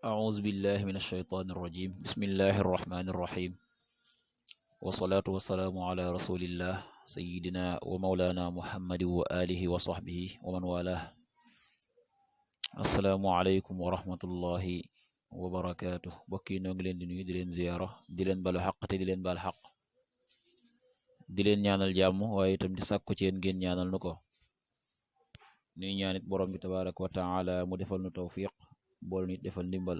أعوذ بالله من الشيطان الرجيم بسم الله الرحمن الرحيم والصلاة والسلام على رسول الله سيدنا ومولانا محمد وآله وصحبه ومن والاه السلام عليكم ورحمة الله وبركاته bokki noo ngi leen di nuyu di leen ziyaara di leen balu xaq te di leen baal xaq di leen ñaanal jàmm waaye itam di sàkku ci yéen ngeen ñaanal nu ko nuy ñaanit borom bi tabaraka wa taala mu defal nu tawfiq bool nit defal ndimbal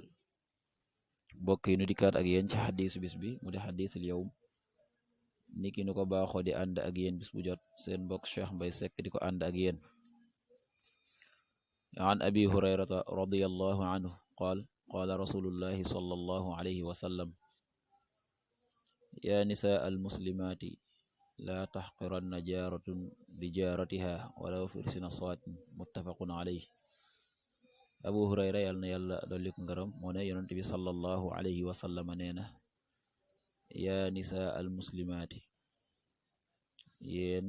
bokk yi nu dikkaat ak yéen ci xadiisu bis bi mu di xadiisul yawm niki nu ko baaxoo di ànd ak yéen bis bu jot seen mbokk Cheikh Mbaye Seck di ko ànd ak yéen an abi hurayrata radiyallahu anhu qaal qaala rasulullahi sallallahu alayhi wa sallam ya nisaa almuslimaati laa taxqiranna jaaratun bi jaaratiha walaw firsina saatin muttafaqun alayhi abu hurayra yàl na yàlla dolli ko ngaram moo ne yonent bi sallallahu alayhi wa sallam nee na yaa nisaa al muslimaati yéen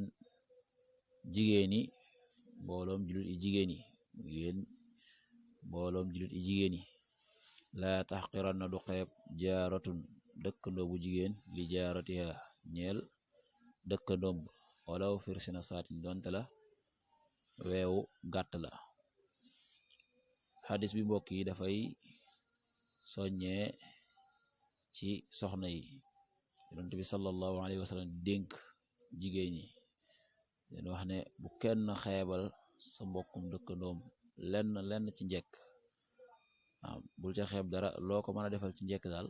jigéeni mbooloom julit yi jigéeni yéen mbooloom julit yi jigéeni laa taxqiran na du xeeb jaaratun dëkkandoo bu jigéen li jaaratiha ñeel dëkkandoom walaw firsina saatin donte la weewu gàtt la xadis bi mbokk yi dafay soññee ci soxna yi yonent bi sallallahu alayhi wa sallam dénk jigéen ñi leen wax ne bu kenn xeebal sa mbokkum dëkkandoom lenn ci njekk waaw bul ca xeeb dara loo ko mën a defal ci njekk daal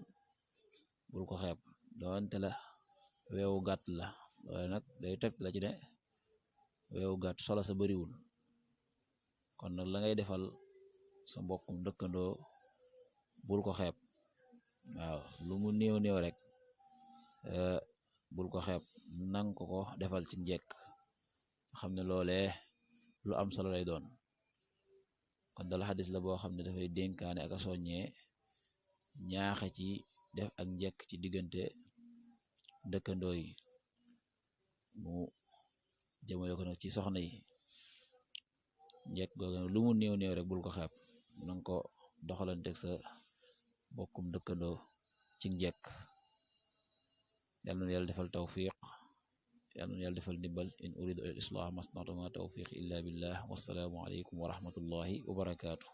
bul ko xeeb doonte la weewu gàtt la loole nag day teg la ci ne weewu gàtt solo sa bariwul kon nag la ngay defal sa mbokkum dëkkandoo bul ko xeeb waaw lu mu néew rek bul ko xeeb nang ko defal ci njekk xam ne loolee lu am solo lay doon kon dal xadis la boo xam ne dafay dénkaane ak a soññee ñaaxe ci def ak njekk ci diggante dëkkandoo yi mu jëmale ko nag ci soxna yi njekk googu nag lu mu néew rek bul ko xeeb nanga ko doxalanteeg sa bokkum dëkkandoo ci njekk yàlla na yàlla defal tawfiq yàlla na yàlla defal ndimbal in uridu al islah masnatuma tawfiq illa billah wassalaamu alaykum wa rahmatullahi wa barakatuh